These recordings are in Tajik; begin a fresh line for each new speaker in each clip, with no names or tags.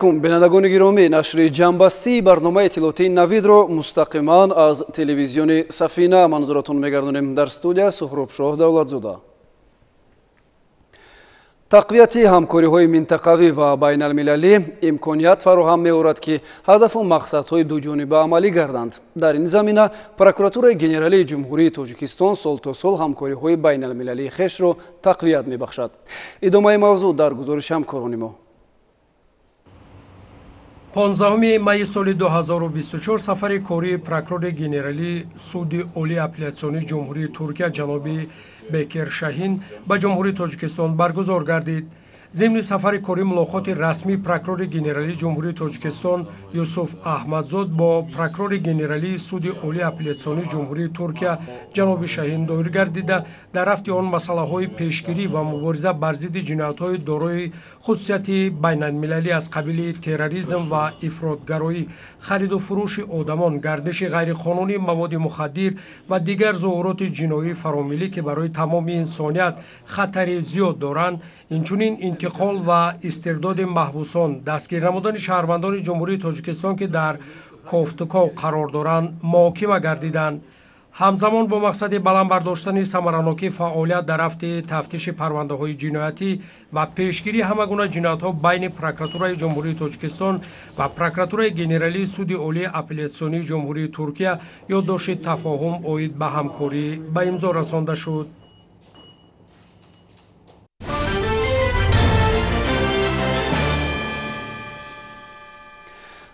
Бинандагони гиромӣ, нашри ҷамъбастии барномаи иттилоотии Навидро мустақиман аз телевизиони Сафина манзуратон мегардонем. Дар студия Суҳробшоҳ Давлатзода. Тақвияти ҳамкориҳои минтақавӣ ва байналмилалӣ имконият фароҳам меорад, ки ҳадафу мақсадҳои дуҷониба амалӣ гарданд. Дар ин замина Прокуратураи Генералии Ҷумҳурии Тоҷикистон сол то сол ҳамкориҳои байналмилалии хешро тақвият мебахшад. Идомаи мавзӯъ дар гузориши ҳамкорони мо.
15 майи соли 2024 сафари кории прокурори генералии Суди Олии Апелляционии Ҷумҳурии Туркия ҷаноби Бекер Шаҳин ба Ҷумҳурии Тоҷикистон баргузор гардид. Зимни сафари корӣ мулоқоти расмии прокурори генералии Ҷумҳурии Тоҷикистон Юсуф Аҳмадзод бо прокурори генералии Суди Олии Апелляционии Ҷумҳурии Туркия ҷаноби Шаҳин доир гардида, дар рафти он масъалаҳои пешгирӣ ва мубориза бар зидди ҷиноятҳои дорои хусусияти байналмилалӣ аз қабили терроризм ва ифротгароӣ, хариду фурӯши одамон, гардиши ғайриқонунии маводи мухаддир ва дигар зуҳуроти ҷиноии фаромиллӣ, ки барои тамоми инсоният хатари зиёд доранд, инчунин интиқол ва истирдоди маҳбусон, дастгир намудани шаҳрвандони Ҷумҳурии Тоҷикистон, ки дар кофтуков қарор доранд, муҳокима гардиданд. Ҳамзамон бо мақсади баланд бардоштани самаранокии фаъолият дар рафти тафтиши парвандаҳои ҷиноятӣ ва пешгирии ҳама гуна ҷиноятҳо байни Прокуратураи Ҷумҳурии Тоҷикистон ва Прокуратураи Генералии Суди Олии Апелляционии Ҷумҳурии Туркия ёддошти тафоҳум оид ба ҳамкорӣ ба имзо расонда шуд.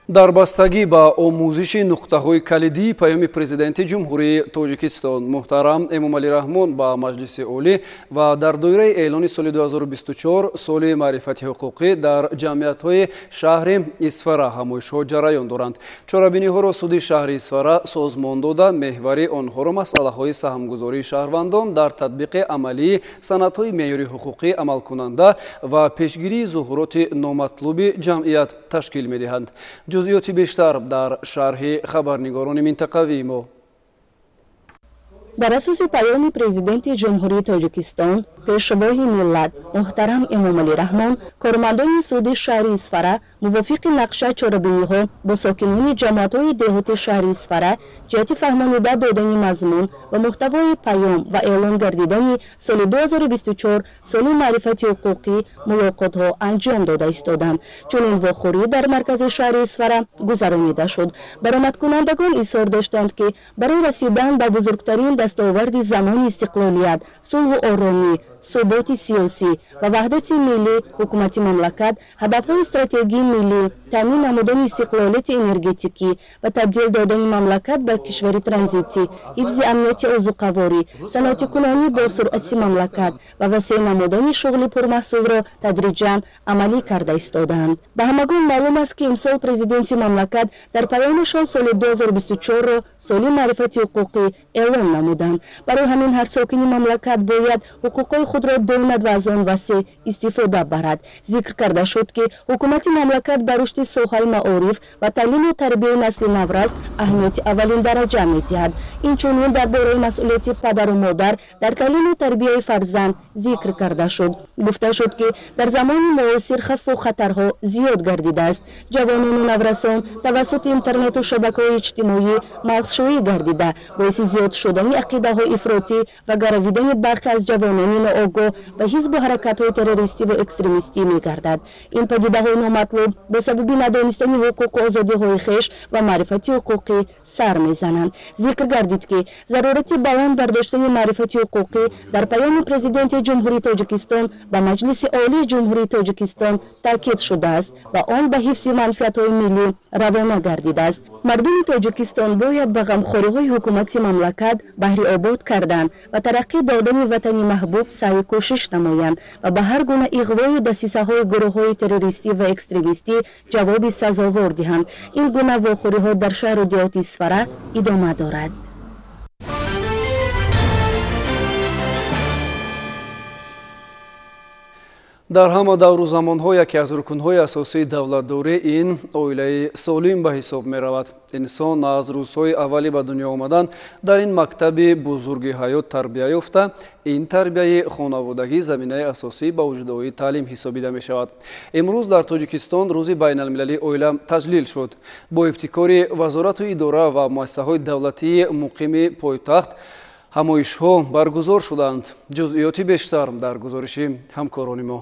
Дар бастагӣ ба омӯзиши нуқтаҳои калидии паёми Президенти Ҷумҳурии Тоҷикистон муҳтарам Эмомалӣ Раҳмон ба Маҷлиси Олӣ ва дар доираи эълони соли 2024 соли маърифати ҳуқуқӣ дар ҷамъиятҳои шаҳри Исфара ҳамоишҳо ҷараён доранд. Чорабиниҳоро суди шаҳри Исфара созмон дода, меҳвари онҳоро масъалаҳои саҳмгузории шаҳрвандон дар татбиқи амалии санадҳои меъёри ҳуқуқӣ амалкунанда ва пешгирии зуҳуроти номатлуби ҷамъият ташкил медиҳанд. Ҷузъиёти бештар дар шарҳи хабарнигорони минтақавии мо.
Дар асоси паёми Президенти Ҷумҳурии Тоҷикистон, Пешвои миллат муҳтарам Эмомалӣ Раҳмон, кормандони суди шаҳри Исфара мувофиқи нақша чорабиниҳо бо сокинони ҷамоатҳои деҳоти шаҳри Исфара ҷиҳати фаҳмонида додани мазмун ва муҳтавои паём ва эълон гардидани соли 2024 соли маърифати ҳуқуқӣ мулоқотҳо анҷом дода истоданд. Чунин вохӯрӣ дар маркази шаҳри Исфара гузаронида шуд. Баромадкунандагон изҳор доштанд, ки барои расидан ба бузургтарин дастоварди замони истиқлолият, сулҳу оромӣ, суботи сиёсӣ ва ваҳдати миллӣ, ҳукумати мамлакат ҳадафҳои стратегии миллӣ, таъмин намудани истиқлолияти энергетикӣ ва табдил додани мамлакат ба кишвари транзитӣ, ҳифзи амнияти озуқаворӣ, саноатикунонӣ бо суръати мамлакат ва васеъ намудани шуғли пурмаҳсулро тадриҷан амалӣ карда истодаанд. Ба ҳамагон маълум аст, ки имсол Президенти мамлакат дар паёмашон соли 2024-ро соли маърифати ҳуқуқӣ эълон намуданд. Барои ҳамин ҳар сокини мамлакат бояд ҳуқуқҳои худро донад ва аз он васеъ истифода барад. Зикр карда шуд, ки ҳукумати мамлакат ба рушди соҳаи маориф ва таълиму тарбияи насли наврас аҳамияти аввалин дараҷа медиҳад. Инчунин дар бораи масъулияти падару модар дар таълиму тарбияи фарзанд зикр карда шуд. Гуфта шуд, ки дар замони муосир хавфу хатарҳо зиёд гардидааст. Ҷавонону наврасон тавассути интернету шабакаҳои иҷтимоӣ мағзшӯӣ гардида, боиси зиёд шудани ақидаҳои ифротӣ ва гаравидани бархе аз ҷавонони ноогоҳ ба ҳизбу ҳаракатҳои террористӣ ва экстремистӣ мегардад. Ин падидаҳои номатлуб ба сабаби надонистани ҳуқуқу озодиҳои хеш ва маърифати ҳуқуқӣ сар мезананд. Зикр гардид, ки зарурати баланд бардоштани маърифати ҳуқуқӣ дар паёми Президенти Ҷумҳурии Тоҷикистон ба Маҷлиси Олии Ҷумҳурии Тоҷикистон таъкид шудааст ва он ба ҳифзи манфиатҳои миллӣ равона гардидааст. Мардуми Тоҷикистон бояд ба ғамхориҳои ҳукумати мамлакат баҳри обод кардан ва тараққӣ додани ватани маҳбуб саъю кӯшиш намоянд ва ба ҳар гуна иғвою дасисаҳои гурӯҳҳои террористӣ ва экстремистӣ ҷавоби сазовор диҳанд. Ин гуна вохӯриҳо дар шаҳру деҳоти Исфара идома дорад.
Дар ҳама давру замонҳо яке аз рукнҳои асосии давлатдорӣ ин оилаи солим ба ҳисоб меравад. Инсон аз рӯзҳои аввали ба дунё омадан дар ин мактаби бузурги ҳаёт тарбия ёфта, ин тарбияи хонаводагӣ заминаи асосӣ ба вуҷудоии таълим ҳисобида мешавад. Имрӯз дар Тоҷикистон рӯзи байналмилалии оила таҷлил шуд. Бо ибтикори вазорату идора ва муассисаҳои давлатии муқими пойтахт ҳамоишҳо баргузор шуданд. Ҷузъиёти бештар дар гузориши ҳамкорони мо.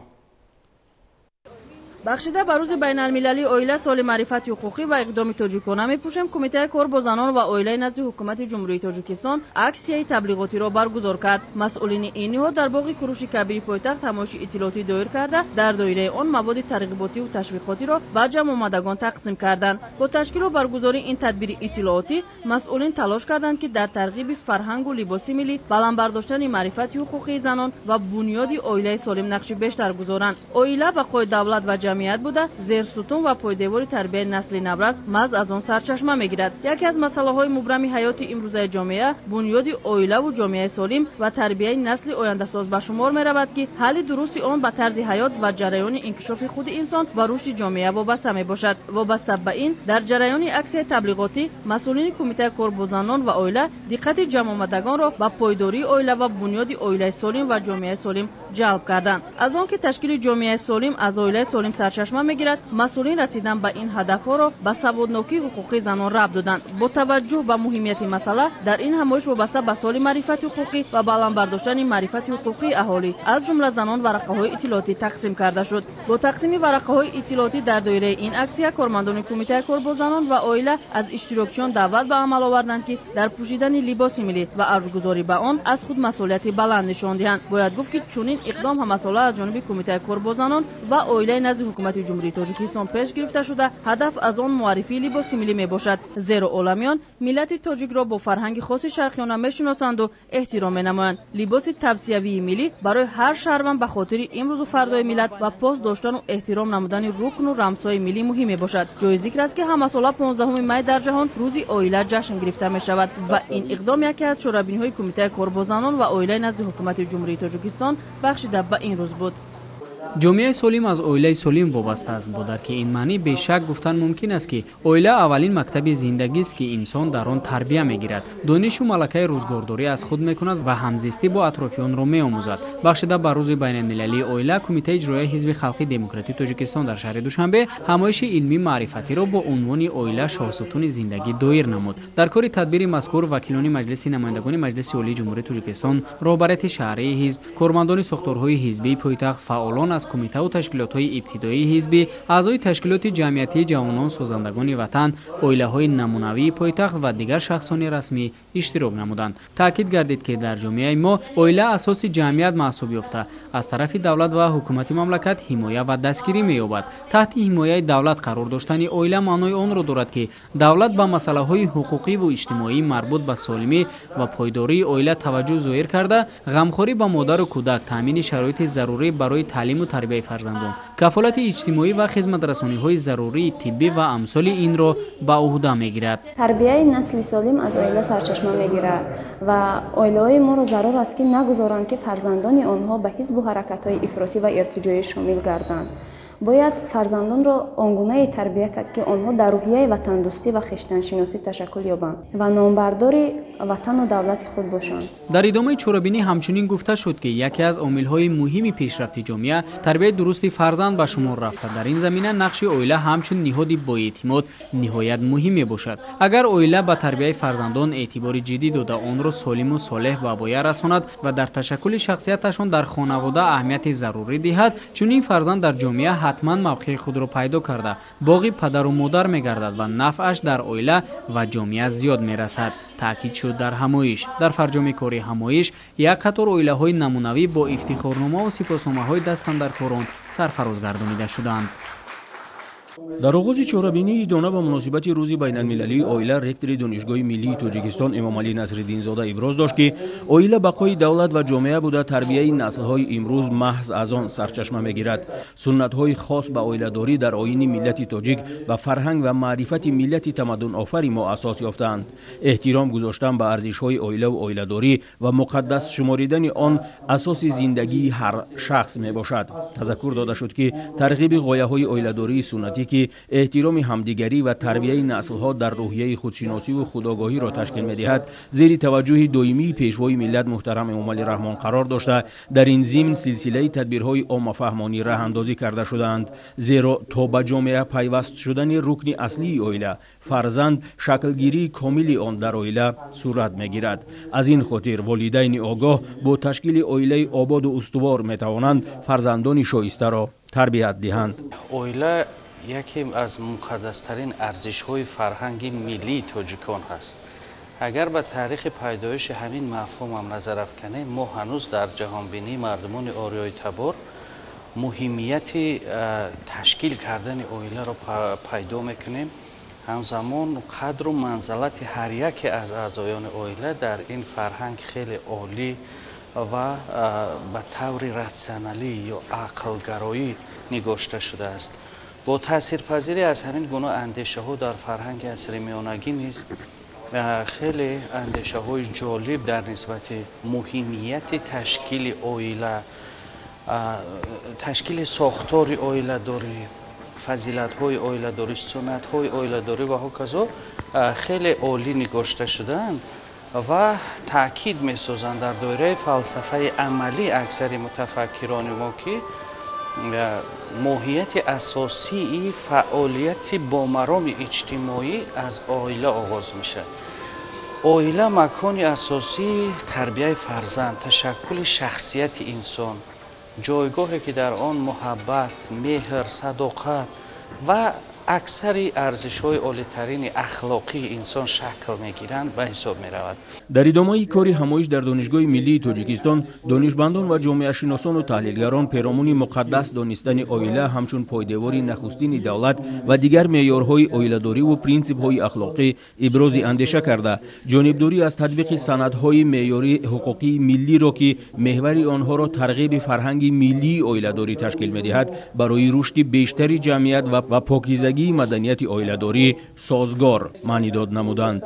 Бахшида ба рӯзи байналмилалии оила соли маърифати ҳуқуқӣ ва иқдоми тоҷикона мепӯшем, Кумитаи кор бо занон ва оилаи назди Ҳукумати Ҷумҳурии Тоҷикистон аксияи таблиғотиро баргузор кард. Масъулини ин ниҳод дар боғи Куруши Кабири пойтахт ҳамоиши иттилоотӣ доир карда, дар доираи он маводи тарғиботиву ташвиқотиро ба ҷамъомадагон тақсим карданд. Бо ташкилу баргузории ин тадбири иттилоотӣ масъулин талош карданд, ки дар тарғиби фарҳангу либоси миллӣ, баланд бардоштани маърифати ҳуқуқии занон ва бунёди оилаи солим нақши бештар гузоранд. Оила бақои давлат ва ҷамъият буда, зерсутун ва пойдевори тарбияи насли наврас маҳз аз он сарчашма мегирад. Яке аз масъалаҳои мубрами ҳаёти имрӯзаи ҷомеа бунёди оилаву ҷомеаи солим ва тарбияи насли ояндасоз ба шумор меравад, ки ҳалли дурусти он ба тарзи ҳаёт ва ҷараёни инкишофи худи инсон ва рушди ҷомеа вобаста мебошад. Вобаста ба ин, дар ҷараёни аксияи таблиғотӣ масъулини Кумитаи кор бо занон ва оила диққати ҷамъомадагонро ба пойдории оила ва бунёди оилаи солим ва ҷомеаи солим ҷалб карданд. Аз он ки ташкили ҷомеаи солим аз оилаи солим сарчашма мегирад, масъулин расидан ба ин ҳадафҳоро ба саводнокии ҳуқуқии занон рабт доданд. Бо таваҷҷӯҳ ба муҳимияти масъала дар ин ҳамоиш вобаста ба соли маърифати ҳуқуқӣ ва баланд бардоштани маърифати ҳуқуқии аҳолӣ, аз ҷумла занон, варақаҳои иттилоотӣ тақсим карда шуд. Бо тақсими варақаҳои иттилоотӣ дар доираи ин аксия кормандони Кумитаи кор бо занон ва оила аз иштирокчиён даъват ба амал оварданд, ки дар пӯшидани либоси миллӣ ва арҷгузорӣ ба он аз худ масъулияти баланд нишон диҳанд. Бояд гуфт, ки чунин иқдом ҳамасола аз ҷониби Кумитаи кор бо занон ва оилаи назди Ҳукумати Ҷумҳурии Тоҷикистон пеш гирифта шуда, ҳадаф аз он муаррифии либоси миллӣ мебошад. Зеро оламиён миллати тоҷикро бо фарҳанги хоси шарқиёна мешиносанду эҳтиром менамоянд. Либоси тавсиявии миллӣ барои ҳар шаҳрванд ба хотири имрӯзу фардои миллат ва пос доштану эҳтиром намудани рукну рамзҳои миллӣ муҳим мебошад. Ҷои зикр аст, ки ҳамасола 15 май дар ҷаҳон рӯзи оила ҷашн гирифта мешавад ва ин иқдом яке аз чорабиниҳои Кумитаи кор бо занон ва оилаи назди Ҳукумати Ҷумҳурии Тоҷикистон бахшида ба ин рӯз буд.
Ҷомеаи солим аз оилаи солим вобаста аст. Бо дарки ин маънӣ бешак гуфтан мумкин аст, ки оила аввалин мактаби зиндагист, ки инсон дар он тарбия мегирад, донишу малакаи рӯзгордорӣ аз худ мекунад ва ҳамзистӣ бо атрофиёнро меомӯзад. Бахшида ба рӯзи байналмилалии оила Кумитаи иҷроияи Ҳизби халқи демократии Тоҷикистон дар шаҳри Душанбе ҳамоиши илмӣ маърифатиро бо унвони «Оила шоҳсутуни зиндагӣ» доир намуд. Дар кори тадбири мазкур вакилони Маҷлиси намояндагони Маҷлиси Олии Ҷумҳурии Тоҷикистон, роҳбарияти шаҳрии ҳизб, кормандони сохторҳои ҳизбии пойтахт, фаъолон аз кумитаву ташкилотҳои ибтидоии ҳизбӣ, аъзои ташкилоти ҷамъиятии ҷавонон созандагони ватан, оилаҳои намунавии пойтахт ва дигар шахсони расмӣ иштирок намуданд. Таъкид гардид, ки дар ҷомеаи мо оила асоси ҷамъият маҳсуб ёфта, аз тарафи давлат ва ҳукумати мамлакат ҳимоя ва дастгирӣ меёбад. Таҳти ҳимояи давлат қарор доштани оила маънои онро дорад, ки давлат ба масъалаҳои ҳуқуқиву иҷтимоӣ марбут ба солимӣ ва пойдории оила таваҷҷӯҳ зоҳир карда, ғамхорӣ ба модару кӯдак, таъмини шароити зарурӣ барои таълиму тарбияи фарзандон, кафолати иҷтимоӣ ва хизматрасониҳои зарурии тиббӣ ва амсоли инро ба ӯҳда мегирад.
Тарбияи насли солим аз оила сарчашма мегирад ва оилаҳои моро зарур аст, ки нагузоранд, ки фарзандони онҳо ба ҳизбу ҳаракатҳои ифротӣ ва иртиҷоӣ шомил гарданд. Бояд фарзандонро он гунае тарбия кард, ки онҳо дар рӯҳияи ватандӯстӣ ва хештаншиносӣ ташаккул ёбанд ва номбардори ватану давлати худ бошанд.
Дар идомаи чорабинӣ ҳамчунин гуфта шуд, ки яке аз омилҳои муҳими пешрафти ҷомеа тарбияи дурусти фарзанд ба шумор рафта, дар ин замина нақши оила ҳамчун ниҳоди боэътимод ниҳоят муҳим мебошад. Агар оила ба тарбияи фарзандон эътибори ҷиддӣ дода, онро солиму солеҳ ба воя расонад ва дар ташаккули шахсияташон дар хонавода аҳамияти зарурӣ диҳад, чунин фарзанд дар ҷомеа ҳатман мавқеи худро пайдо карда, боғи падару модар мегардад ва нафъаш дар оила ва ҷомеа зиёд мерасад, таъкид шуд дар ҳамоиш. Дар фарҷоми кори ҳамоиш як қатор оилаҳои намунавӣ бо ифтихорномаву сипосномаҳои дастандаркорон сарфароз гардонида шуданд.
Дар оғози чорабинии идона ба муносибати рӯзи байналмилалии оила ректори Донишгоҳи миллии Тоҷикистон Эмомалӣ Насриддинзода иброз дошт, ки оила бақои давлат ва ҷомеа буда, тарбияи наслҳои имрӯз маҳз аз он сарчашма мегирад. Суннатҳои хос ба оиладорӣ дар оини миллати тоҷик ба фарҳанг ва маърифати миллати тамаддунофари мо асос ёфтаанд. Эҳтиром гузоштан ба арзишҳои оилаву оиладорӣ ва муқаддас шуморидани он асоси зиндагии ҳар шахс мебошад. Тазаккур дода шуд, ки тарғиби ғояҳои оиладории суннатӣ, ки эҳтироми ҳамдигарӣ ва тарбияи наслҳо дар рӯҳияи худшиносиву худогоҳиро ташкил медиҳад, зери таваҷҷӯҳи доимии пешвои миллат муҳтарам Эмомалӣ Раҳмон қарор дошта, дар ин зимн силсилаи тадбирҳои оммафаҳмонӣ раҳандозӣ карда шудаанд. Зеро то ба ҷомеа пайваст шудани рукни аслии оила, фарзанд, шаклгирии комили он дар оила сурат мегирад. Аз ин хотир волидайни огоҳ бо ташкили оилаи ободу устувор метавонанд фарзандони шоистаро тарбият диҳанд.
Оила яке аз муқаддастарин арзишҳои фарҳанги миллии тоҷикон ҳаст. Агар ба таърихи пайдоиши ҳамин мафҳумам назар афканем, мо ҳанӯз дар ҷаҳонбинии мардумони ориёитабор муҳимияти ташкил кардани оиларо пайдо мекунем. Ҳамзамон қадру манзалати ҳар яке аз аъзоёни оила дар ин фарҳанг хеле олӣ ва ба таври ратсионалӣ ё ақлгароӣ нигошта шудааст. Бо таъсирпазирӣ аз ҳамин гуна андешаҳо дар фарҳанги асри миёнагӣ низ хеле андешаҳои ҷолиб дар нисбати муҳимияти ташкили оила, ташкили сохтори оиладорӣ, фазилатҳои оиладорӣ, суннатҳои оиладорӣ ва ҳоказо хеле олӣ нигошта шудаанд ва таъкид месозанд дар доираи фалсафаи амалӣ аксари мутафаккирони мо, ки моҳияти асосии фаъолияти бомароми иҷтимоӣ аз оила оғоз мешавад. Оила макони асосии тарбияи фарзанд, ташаккули шахсияти инсон, ҷойгоҳе ки дар он муҳаббат, меҳр, садоқат ва аксари арзишҳои олитарини ахлоқии инсон шакл мегиранд ба ҳисоб меравад.
Дар идомаи кори ҳамоиш дар Донишгоҳи миллии Тоҷикистон донишмандон ва ҷомеашиносону таҳлилгарон перомуни муқаддас донистани оила ҳамчун пойдевори нахустини давлат ва дигар меъёрҳои оиладориву принсипҳои ахлоқӣ ибрози андеша карда, ҷонибдорӣ аз татбиқи санадҳои меъёрии ҳуқуқии миллиро, ки меҳвари онҳоро тарғиби фарҳанги миллии оиладорӣ ташкил медиҳад, барои рушди бештари ҷамъият ва покизагии маданияти оиладорӣ созгор маънидод намуданд.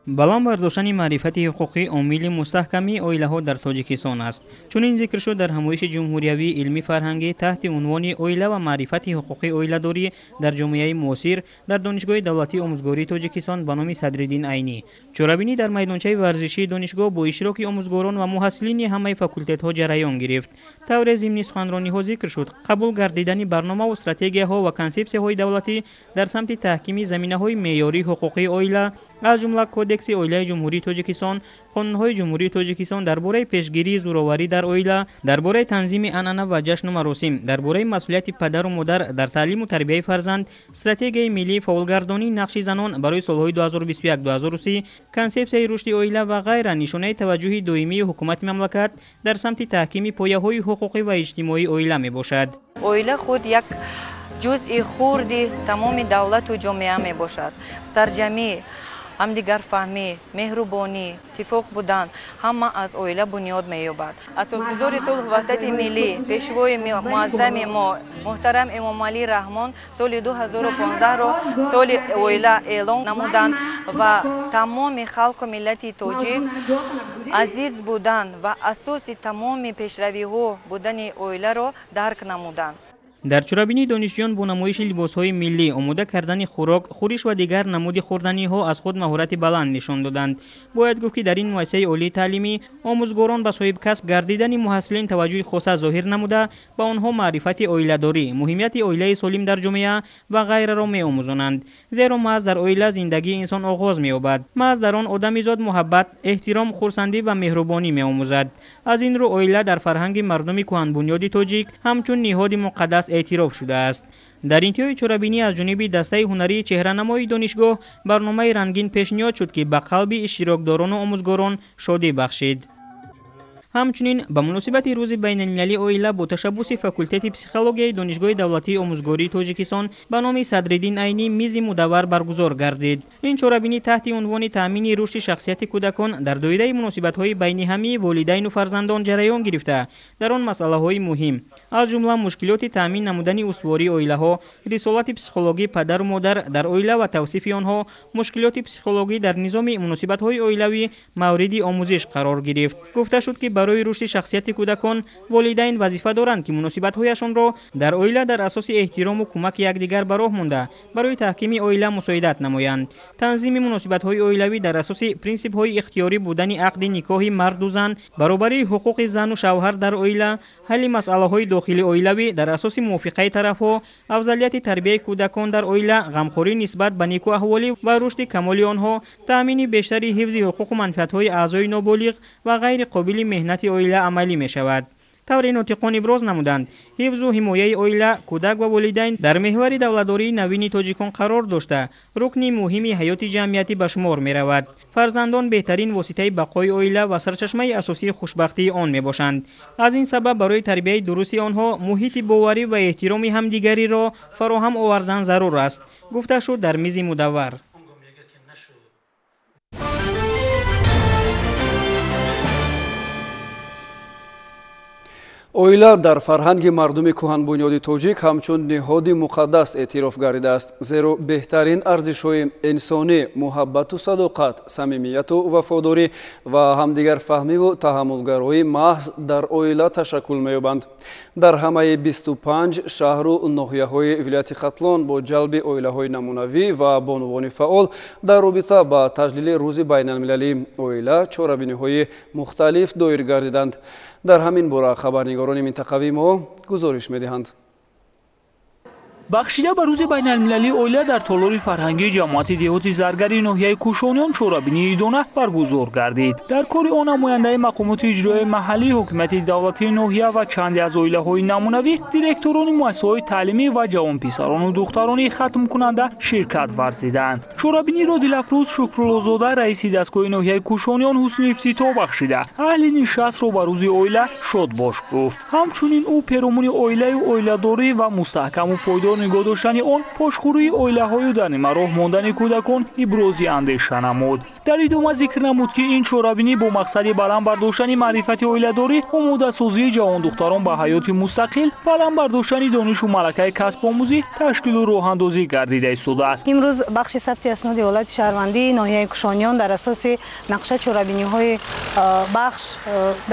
Баланд бардоштани маърифати ҳуқуқӣ омили мустаҳкамии оилаҳо дар Тоҷикистон аст. Чунин зикр шуд дар ҳамоиши ҷумҳуриявии илмӣ фарҳангӣ таҳти унвони оила ва маърифати ҳуқуқии оиладорӣ дар ҷомеаи муосир дар Донишгоҳи давлатии омӯзгории Тоҷикистон ба номи Садриддин Айнӣ. Чорабинӣ дар майдончаи варзишии донишгоҳ бо иштироки омӯзгорон ва муҳассилини ҳамаи факултетҳо ҷараён гирифт. Тавре зимни суханрониҳо зикр шуд, қабул гардидани барномаву стратегияҳо ва консепсияҳои давлатӣ дар самти таҳкими заминаҳои меъёрии ҳуқуқии оила, аз ҷумла Кодекси оилаи Ҷумҳурии Тоҷикистон, қонунҳои Ҷумҳурии Тоҷикистон дар бораи пешгирии зӯроварӣ дар оила, дар бораи танзими анъана ва ҷашну маросим, дар бораи масъулияти падару модар дар таълиму тарбияи фарзанд, стратегияи миллии фаъолгардонии нақши занон барои солҳои 2021-2030, консепсияи рушди оила ва ғайра нишонаи таваҷҷӯҳи доимии ҳукумати мамлакат дар самти таҳкими пояҳои ҳуқуқӣ ва иҷтимоии оила мебошад.
Оила худ як ҷузъи хурди тамоми давлату ҷомеа мебошад. Сарҷамӣ, ҳамдигарфаҳмӣ, меҳрубонӣ, иттифоқ будан ҳама аз оила бунёд меёбад. Асосгузори сулҳу ваҳдати миллӣ, пешвои муаззами мо муҳтарам Эмомалӣ Раҳмон соли 2015-ро соли оила эълон намуданд ва тамоми халқу миллати тоҷик азиз будан ва асоси тамоми пешравиҳо будани оиларо дарк намуданд.
Дар чорабинии донишҷӯён бо намоиши либосҳои миллӣ, омода кардани хӯрок, хӯриш ва дигар намуди хӯрданиҳо аз худ маҳорати баланд нишон доданд. Бояд гуфт, ки дар ин муассисаи олии таълимӣ омӯзгорон ба соҳибкасб гардидани муҳассилин таваҷҷӯҳи хоса зоҳир намуда, ба онҳо маърифати оиладорӣ, муҳимияти оилаи солим дар ҷомеа ва ғайраро меомӯзонанд. Зеро маҳз дар оила зиндагии инсон оғоз меёбад. Маҳз дар он одамизод муҳаббат, эҳтиром, хурсандӣ ва меҳрубонӣ меомӯзад. Аз ин рӯ оила дар фарҳанги мардуми кӯҳанбунёди тоҷик ҳамчун ниҳоди муқаддас эътироф шудааст. Дар интиҳои чорабинӣ аз ҷониби дастаи ҳунарии чеҳранамои донишгоҳ барномаи рангин пешниҳод шуд, ки ба қалби иштирокдорону омӯзгорон шодӣ бахшид. Ҳамчунин ба муносибати рӯзи байналмилалии оила бо ташаббуси факултети психологияи Донишгоҳи давлатии омӯзгории Тоҷикистон ба номи Садриддин Айнӣ мизи мудаввар баргузор гардид. Ин чорабинӣ таҳти унвони таъмини рушди шахсияти кӯдакон дар доираи муносибатҳои байни ҳамии волидайну фарзандон ҷараён гирифта, дар он масъалаҳои муҳим, аз ҷумла мушкилоти таъмин намудани устувории оилаҳо, рисолати психологии падару модар дар оила ва тавсифи онҳо, мушкилоти психологӣ дар низоми муносибатҳои оилавӣ мавриди омӯзиш қарор гирифт. Гуфта шуд, ки барои рушди шахсияти кӯдакон волидайн вазифа доранд, ки муносибатҳояшонро дар оила дар асоси эҳтирому кӯмаки якдигар ба роҳ монда, барои таҳкими оила мусоидат намоянд. Танзими муносибатҳои оилавӣ дар асоси принсипҳои ихтиёрӣ будани ақди никоҳи марду зан, баробарии ҳуқуқи зану шавҳар дар оила, ҳалли масъалаҳои дохили оилавӣ дар асоси мувофиқаи тарафҳо, афзалияти тарбияи кӯдакон дар оила, ғамхорӣ нисбат ба неку аҳволӣ ва рушди камоли онҳо, таъмини бештари ҳифзи ҳуқуқу манфиатҳои аъзои ноболиғ ва ғайри қобили меҳнати оила амалӣ мешавад. Тавре нотиқон иброз намуданд, ҳифзу ҳимояи оила, кӯдак ва волидайн дар меҳвари давлатдории навини тоҷикон қарор дошта, рукни муҳими ҳаёти ҷамъиятӣ ба шумор меравад. Фарзандон беҳтарин воситаи бақои оила ва сарчашмаи асосии хушбахтии он мебошанд. Аз ин сабаб барои тарбияи дурусти онҳо муҳити боварӣ ва эҳтироми ҳамдигариро фароҳам овардан зарур аст, гуфта шуд дар мизи мудаввар.
Оила дар фарҳанги мардуми кӯҳанбунёди тоҷик ҳамчун ниҳоди муқаддас эътироф гардидааст, зеро беҳтарин арзишҳои инсонӣ муҳаббату садоқат, самимияту вафодорӣ ва ҳамдигарфаҳмиву таҳаммулгароӣ маҳз дар оила ташаккул меёбанд. Дар ҳамаи 25 шаҳру ноҳияҳои вилояти Хатлон бо ҷалби оилаҳои намунавӣ ва бонувони фаъол дар робита ба таҷлили рӯзи байналмилалии оила чорабиниҳои мухталиф доир гардиданд. Дар ҳамин бора хабарнигорони минтақавии мо гузориш медиҳанд.
Бахшида ба рӯзи байналмилалии оила дар толори фарҳангии ҷамоати деҳоти Заргари ноҳияи Кӯшониён чорабинии идона баргузор гардид. Дар кори он намояндаи мақомоти иҷроияи маҳаллии ҳукумати давлатии ноҳия ва чанде аз оилаҳои намунавӣ, директорони муассисаҳои таълимӣ ва ҷавонписарону духтарони хатмкунанда ширкат варзиданд. Чорабиниро Дилафрӯз Шукруллозода, раиси дастгоҳи ноҳияи Кӯшониён, ҳусни ифтитоҳ бахшида, аҳли нишастро ба рӯзи оила шодбош гуфт. Ҳамчунин ӯ перомуни оилаю оиладорӣ ва мустаҳкаму пойдор нигоҳ доштани он, пошхӯрии оилаҳою дар нимароҳ мондани кӯдакон ибрози андеша намуд. Дар идома зикр намуд, ки ин чорабинӣ бо мақсади баланд бардоштани маърифати оиладорӣ, омодасозии ҷавондухтарон ба ҳаёти мустақил, баланд бардоштани донишу малакаи касбомӯзӣ ташкилу роҳандозӣ гардида истодааст.
Имрӯз бахши сабти асноди ҳолати шаҳрвандии ноҳияи Кӯшониён дар асоси нақша чорабиниҳои бахш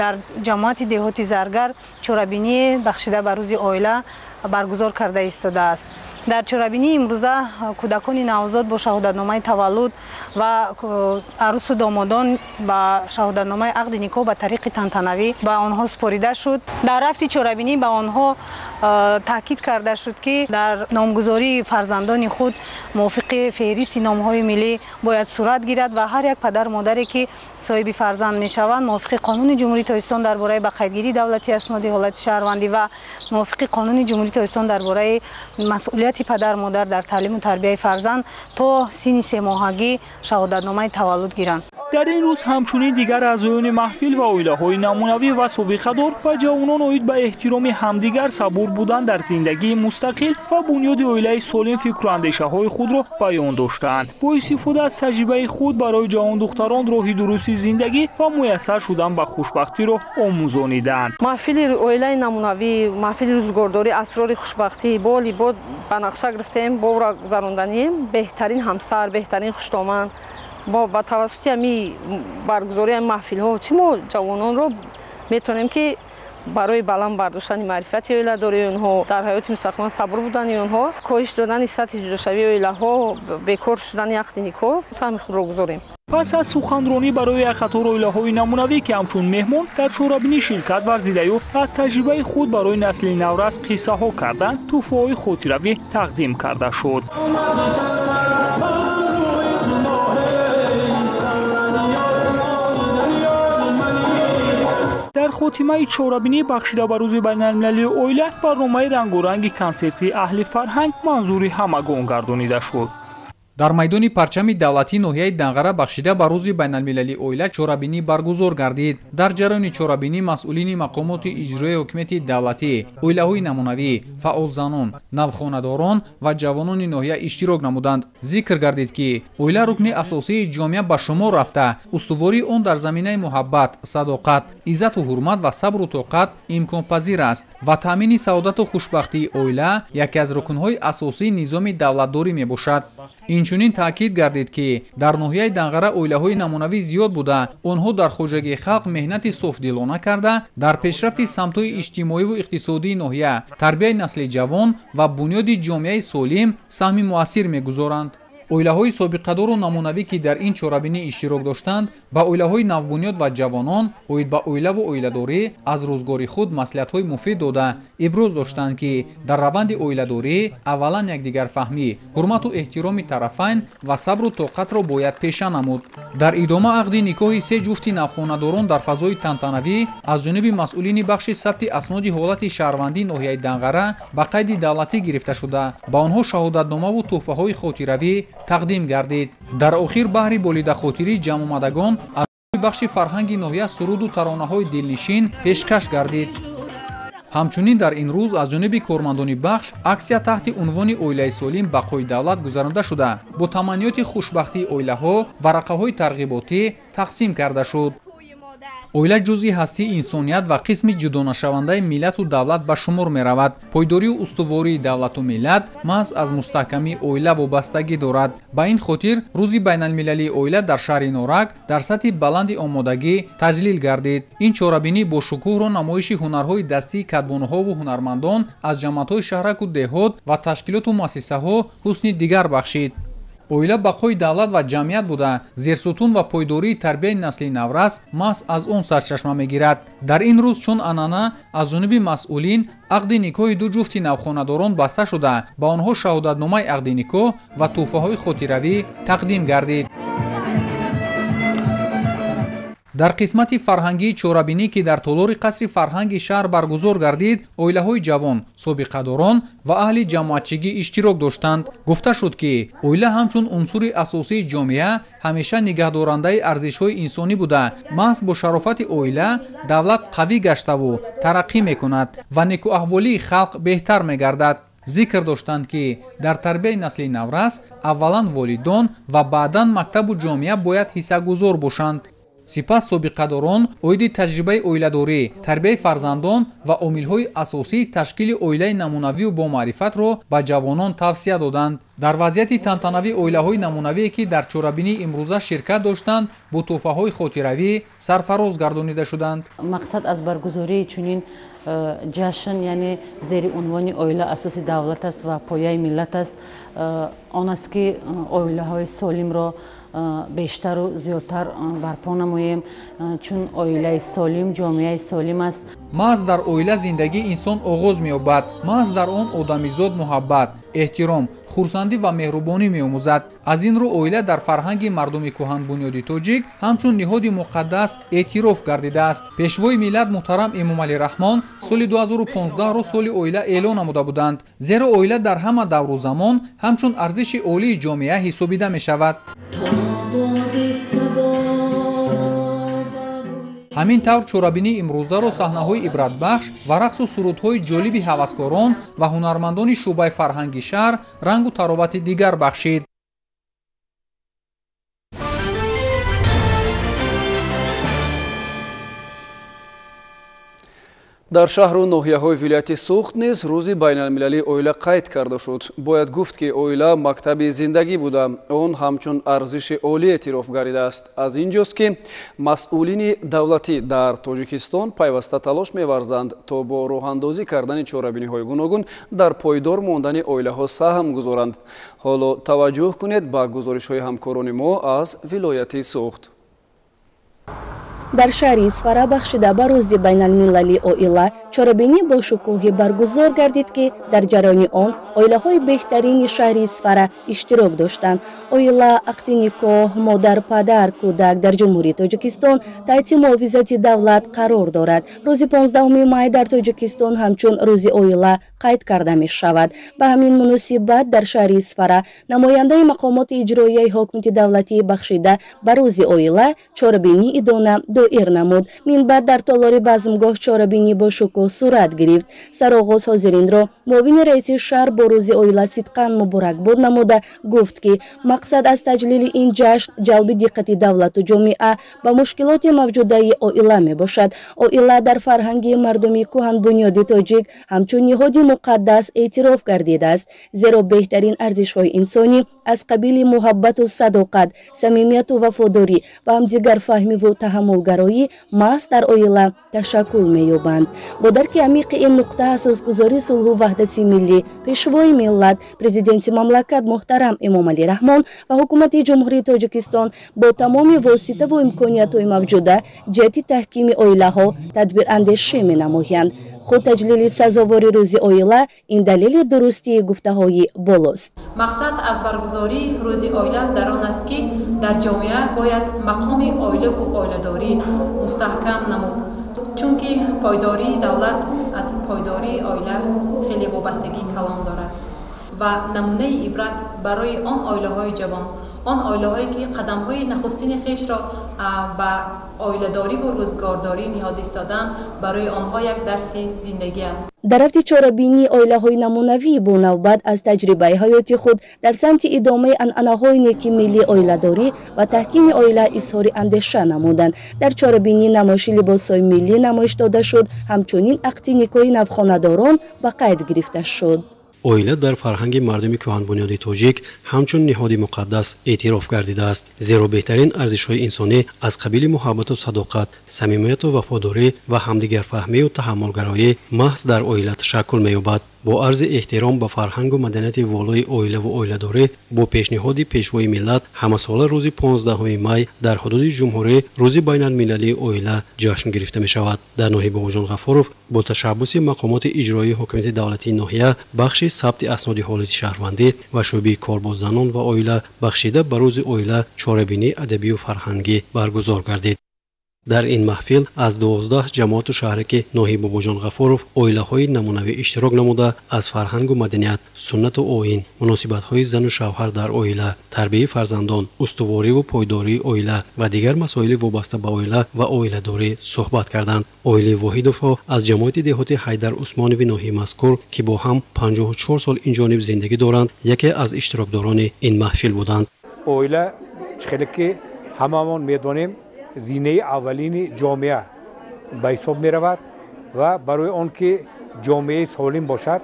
дар ҷамоати деҳоти Заргар чорабинӣ бахшида ба рӯзи оила баргузор карда истодааст. Дар чорабинии имрӯза кӯдакони навзод бо шаҳодатномаи таваллуд ва арӯсу домодон ба шаҳодатномаи ақди никоҳ ба тариқи тантанавӣ ба онҳо супорида шуд. Дар рафти чорабинӣ ба онҳо таъкид карда шуд, ки дар номгузории фарзандони худ мувофиқи феҳристи номҳои миллӣ бояд сурат гирад ва ҳар як падару модаре ки соҳиби фарзанд мешаванд, мувофиқи қонуни Ҷумҳурии Тоҷикистон дар бораи ба қайдгирии давлатии асноди ҳолати шаҳрвандӣ ва мувофиқи қонуни Ҷумҳурии Тоҷикистон дар бораи масъулияти падар модар дар таълиму тарбияи фарзанд то синни семоҳагӣ шаҳодатномаи таваллуд гиранд.
Дар ин рӯз ҳамчунин дигар аъзоёни маҳфил ва оилаҳои намунавӣ ва собиқадор ва ҷавонон оид ба эҳтироми ҳамдигар, сабур будан дар зиндагии мустақил ва бунёди оилаи солим фикру андешаҳои худро баён доштаанд. Бо истифода аз таҷрибаи худ барои ҷавондухтарон роҳи дурусти зиндагӣ ва муяссар шудан ба хушбахтиро омӯзонидаанд.
Маҳфили оилаи намунавӣ, маҳфили рӯзгордорӣ, асрори хушбахтӣ бо либод ба нақша гирифтем, бо ӯро гузаронданем. Беҳтарин ҳамсар, беҳтарин хуштоман. Бо ба тавассути ҳами баргузории маҳфилҳо чӣ мо ҷавононро метавонем, ки барои баланд бардоштани маърифати оиладории онҳо, дар ҳаёти мустақилона сабур будани онҳо, коҳиш додани сатҳи ҷудошавии оилаҳо, бекор шудани ақди никоҳ саҳми худро гузорем.
Пас аз суханронӣ барои як қатор оилаҳои намунавӣ, ки ҳамчун меҳмон дар чорабинӣ ширкат варзидаю аз таҷрибаи худ барои насли наврас қиссаҳо карданд, тӯҳфаҳои хотиравӣ тақдим карда шуд. Дар хотимаи чорабинӣ бахшида ба рӯзи байналмилалии оила барномаи рангоранги консертии аҳли фарҳанг манзури ҳамагон гардонида шуд.
Дар майдони парчами давлатии ноҳияи Данғара бахшида ба рӯзи байналмилалии оила чорабинӣ баргузор гардид. Дар ҷараёни чорабинӣ масъулини мақомоти иҷроияи ҳукумати давлатӣ, оилаҳои намунавӣ, фаъолзанон, навхонадорон ва ҷавонони ноҳия иштирок намуданд. Зикр гардид, ки оила рукни асосии ҷомеа ба шумор рафта, устувории он дар заминаи муҳаббат, садоқат, иззату ҳурмат ва сабру тоқат имконпазир аст ва таъмини саодату хушбахтии оила яке аз рукнҳои асосии низоми давлатдорӣ мебошад. Инчунин таъкид гардид, ки дар ноҳияи Данғара оилаҳои намунавӣ зиёд буда, онҳо дар хоҷагии халқ меҳнати софдилона карда, дар пешрафти самтҳои иҷтимоиву иқтисодии ноҳия, тарбияи насли ҷавон ва бунёди ҷомеаи солим саҳми муассир мегузоранд. Оилаҳои собиқадору намунавӣ, ки дар ин чорабинӣ иштирок доштанд, ба оилаҳои навбунёд ва ҷавонон оид ба оилаву оиладорӣ аз рӯзгори худ маслиҳатҳои муфид дода, иброз доштанд, ки дар раванди оиладорӣ аввалан якдигарфаҳмӣ, ҳурмату эҳтироми тарафайн ва сабру тоқатро бояд пеша намуд. Дар идома ақди никоҳи се ҷуфти навхонадорон дар фазои тантанавӣ аз ҷониби масъулини бахши сабти асноди ҳолати шаҳрвандии ноҳияи Данғара ба қайди давлатӣ гирифта шуда, ба онҳо шаҳодатномаву тӯҳфаҳои хотиравӣ тақдим гардид. Дар охир баҳри болидахотирии ҷамъомадагон аз бахши фарҳанги ноҳия суруду таронаҳои дилнишин пешкаш гардид. Ҳамчунин дар ин рӯз аз ҷониби кормандони бахш аксия таҳти унвони оилаи солим бақои давлат гузаронда шуда, бо таманниёти хушбахтии оилаҳо варақаҳои тарғиботӣ тақсим карда шуд. Оила ҷузъи ҳастии инсоният ва қисми ҷудонашавандаи миллату давлат ба шумор меравад. Пойдорию устувории давлату миллат маҳз аз мустаҳкамии оила вобастагӣ дорад. Ба ин хотир рӯзи байналмилалии оила дар шаҳри Норак дар сатҳи баланди омодагӣ таҷлил гардид. Ин чорабинӣ бо шукӯҳро намоиши ҳунарҳои дастии кадбонуҳову ҳунармандон аз ҷамоатҳои шаҳраку деҳот ва ташкилоту муассисаҳо ҳусни дигар бахшид. Оила бақои давлат ва ҷамъият буда, зерсутун ва пойдории тарбияи насли наврас маҳз аз он сарчашма мегирад. Дар ин рӯз чун анъана аз ҷониби масъулин ақди никоҳи ду ҷуфти навхонадорон баста шуда, ба онҳо шаҳодатномаи ақди никоҳ ва тӯҳфаҳои хотиравӣ тақдим гардид. Дар қисмати фарҳангии чорабинӣ, ки дар толори қасри фарҳанги шаҳр баргузор гардид, оилаҳои ҷавон, собиқадорон ва аҳли ҷамоатчигӣ иштирок доштанд. Гуфта шуд, ки оила ҳамчун унсури асосии ҷомеа ҳамеша нигаҳдорандаи арзишҳои инсонӣ буда, маҳз бо шарофати оила давлат қавӣ гаштаву тараққӣ мекунад ва некуаҳволии халқ беҳтар мегардад. Зикр доштанд, ки дар тарбияи насли наврас аввалан волидон ва баъдан мактабу ҷомеа бояд ҳиссагузор бошанд. Сипас собиқадорон оиди таҷрибаи оиладорӣ, тарбияи фарзандон ва омилҳои асосии ташкили оилаи намунавию бомаърифатро ба ҷавонон тавсия доданд. Дар вазъияти тантанавӣ оилаҳои намунавие, ки дар чорабинии имрӯза ширкат доштанд, бо тӯҳфаҳои хотиравӣ сарфароз гардонида шуданд.
Мақсад аз баргузории чунин ҷашн, яъне зери унвони оила асоси давлат аст ва пояи миллат аст, он аст, ки оилаҳои солимро бештару зиёдтар барпо намоем, чун оилаи солим ҷомеаи солим аст.
Маҳз дар оила зиндагии инсон оғоз меёбад. Маҳз дар он одамизод муҳаббат, эҳтиром, хурсандӣ ва меҳрубонӣ меомӯзад. Аз ин рӯ оила дар фарҳанги мардуми кӯҳанбунёди тоҷик ҳамчун ниҳоди муқаддас эътироф гардидааст. Пешвои миллат муҳтарам Эмомалӣ Раҳмон соли 2015-ро соли оила эълон намуда буданд, зеро оила дар ҳама давру замон ҳамчун арзиши олии ҷомеа ҳисобида мешавад. Ҳамин тавр чорабинии имрӯзаро саҳнаҳои ибратбахш ва рақсу сурудҳои ҷолиби ҳаваскорон ва ҳунармандони шӯъбаи фарҳанги шаҳр рангу таровати дигар бахшид.
Дар шаҳру ноҳияҳои вилояти Суғд низ рӯзи байналмилалии оила қайд карда шуд. Бояд гуфт, ки оила мактаби зиндагӣ буда, он ҳамчун арзиши олӣ эътироф гардидааст. Аз ин ҷост, ки масъулини давлатӣ дар Тоҷикистон пайваста талош меварзанд, то бо роҳандозӣ кардани чорабиниҳои гуногун дар пойдор мондани оилаҳо саҳм гузоранд. Ҳоло таваҷҷӯҳ кунед ба гузоришҳои ҳамкорони мо аз вилояти Суғд.
Дар шаҳри Исфара бахшида ба рӯзи байналмилалии оила Чорабинӣ бо шукӯҳӣ баргузор гардид, ки дар ҷараёни он оилаҳои беҳтарини шаҳри Исфара иштирок доштанд. Оила, ақди никоҳ, модар, падар, кӯдак дар Ҷумҳурии Тоҷикистон таҳти муҳофизати давлат қарор дорад. Рӯзи 15 май дар Тоҷикистон ҳамчун Рӯзи оила қайд карда мешавад. Ба ҳамин муносибат дар шаҳри Исфара намояндаи мақомоти иҷроияи ҳокимияти давлатӣ бахшида ба Рӯзи оила чорабинии идона доир намуд. Минбаъд дар толори базмгоҳ чорабинӣ бо шукӯҳ сурат гирифт. Сароғоз ҳозиринро муовини раиси шаҳр бо Рӯзи оила сидқан муборакбод намуда гуфт, ки мақсад аз таҷлили ин ҷашн ҷалби диққати давлату ҷомеа ба мушкилоти мавҷудаи оила мебошад. Оила дар фарҳанги мардуми кӯҳанбунёди тоҷик ҳамчун ниҳоди муқаддас эътироф гардидааст, зеро беҳтарин арзишҳои инсонӣ аз қабили муҳаббату садоқат, самимияту вафодорӣ ва ҳамдигарфаҳмиву таҳаммулгароӣ маҳз дар оила ташаккул меёбанд. Бо дарки амиқи ин нуқта асосгузори сулҳу ваҳдати миллӣ, Пешвои миллат, Президенти мамлакат муҳтарам Эмомалӣ Раҳмон ва Ҳукумати Ҷумҳурии Тоҷикистон бо тамоми воситаву имкониятҳои мавҷуда ҷиҳати таҳкими оилаҳо тадбирандешӣ менамоянд. Худ таҷлили сазовори Рӯзи оила ин далели дурустии гуфтаҳои болост.
Мақсад аз баргузории Рӯзи оила дар он аст, ки дар ҷомеа бояд мақоми оилаву оиладорӣ мустаҳкам намуд, чунки пойдории давлат аз пойдории оила хеле вобастагии калон дорад ва намунаи ибрат барои он оилаҳои ҷавон, он оилаҳое ки қадамҳои нахустини хешро ба оиладориву рӯзгордорӣ ниҳод истоданд, барои онҳо як дарси зиндагӣ аст.
Дар рафти чорабинии оилаҳои намунавӣ бо навбат аз таҷрибаи ҳаёти худ дар самти идомаи анъанаҳои неки миллии оиладорӣ ва таҳкими оила изҳори андеша намуданд. Дар чорабинӣ намоиши либосҳои миллӣ намоиш дода шуд, ҳамчунин ақди никоҳи навхонадорон ба қайд гирифта шуд.
Оила дар фарҳанги мардуми кӯҳанбунёди тоҷик ҳамчун ниҳоди муқаддас эътироф гардидааст, зеро беҳтарин арзишҳои инсонӣ аз қабили муҳаббату садоқат, самимияту вафодорӣ ва ҳамдигарфаҳмию таҳаммулгароӣ маҳз дар оила ташаккул меёбад. Бо арзи эҳтиром ба фарҳангу маданияти волои оилаву оиладорӣ бо пешниҳоди Пешвои миллат ҳамасола рӯзи 15 май дар ҳудуди ҷумҳурӣ Рӯзи байналмилалии оила ҷашн гирифта мешавад. Дар ноҳияи Бобоҷон Ғафуров бо ташаббуси мақомоти иҷроии ҳокимияти давлатии ноҳия, бахши сабти асноди ҳолати шаҳрвандӣ ва шӯъбаи кор бо занон ва оила бахшида ба Рӯзи оила чорабинии адабию фарҳангӣ баргузор гардид. Дар ин маҳфил аз 12 ҷамоату шаҳре ки ноҳияи Бобоҷон Ғафуров оилаҳои намунавӣ иштирок намуда аз фарҳангу маданият, суннату оин, муносибатҳои зану шавҳар дар оила, тарбияи фарзандон, устувориву пойдории оила ва дигар масоили вобаста ба оила ва оиладорӣ суҳбат карданд. Оилаи Воҳидовҳо аз ҷамоати деҳоти Ҳайдар Усмонови ноҳияи мазкур, ки бо ҳам 54 сол инҷониб зиндагӣ доранд, яке аз иштирокдорони ин маҳфил буданд.
Оила чӣ хеле ки ҳамамон медонем, зинаи аввалини ҷомеа ба ҳисоб меравад ва барои он ки ҷомеаи солим бошад,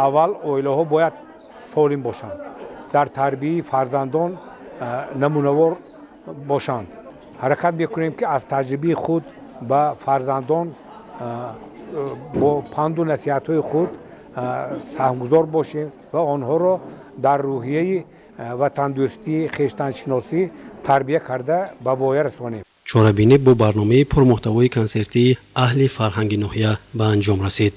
аввал оилаҳо бояд солим бошанд, дар тарбияи фарзандон намунавор бошанд. Ҳаракат мекунем, ки аз таҷрибаи худ ба фарзандон бо панду насиҳатҳои худ саҳмгузор бошем ва онҳоро дар рӯҳияи ватандӯстӣ, хештаншиносӣ тарбия карда ба воя расонем.
Чорабинӣ бо барномаи пурмуҳтавои консертии аҳли фарҳанги ноҳия ба анҷом расид.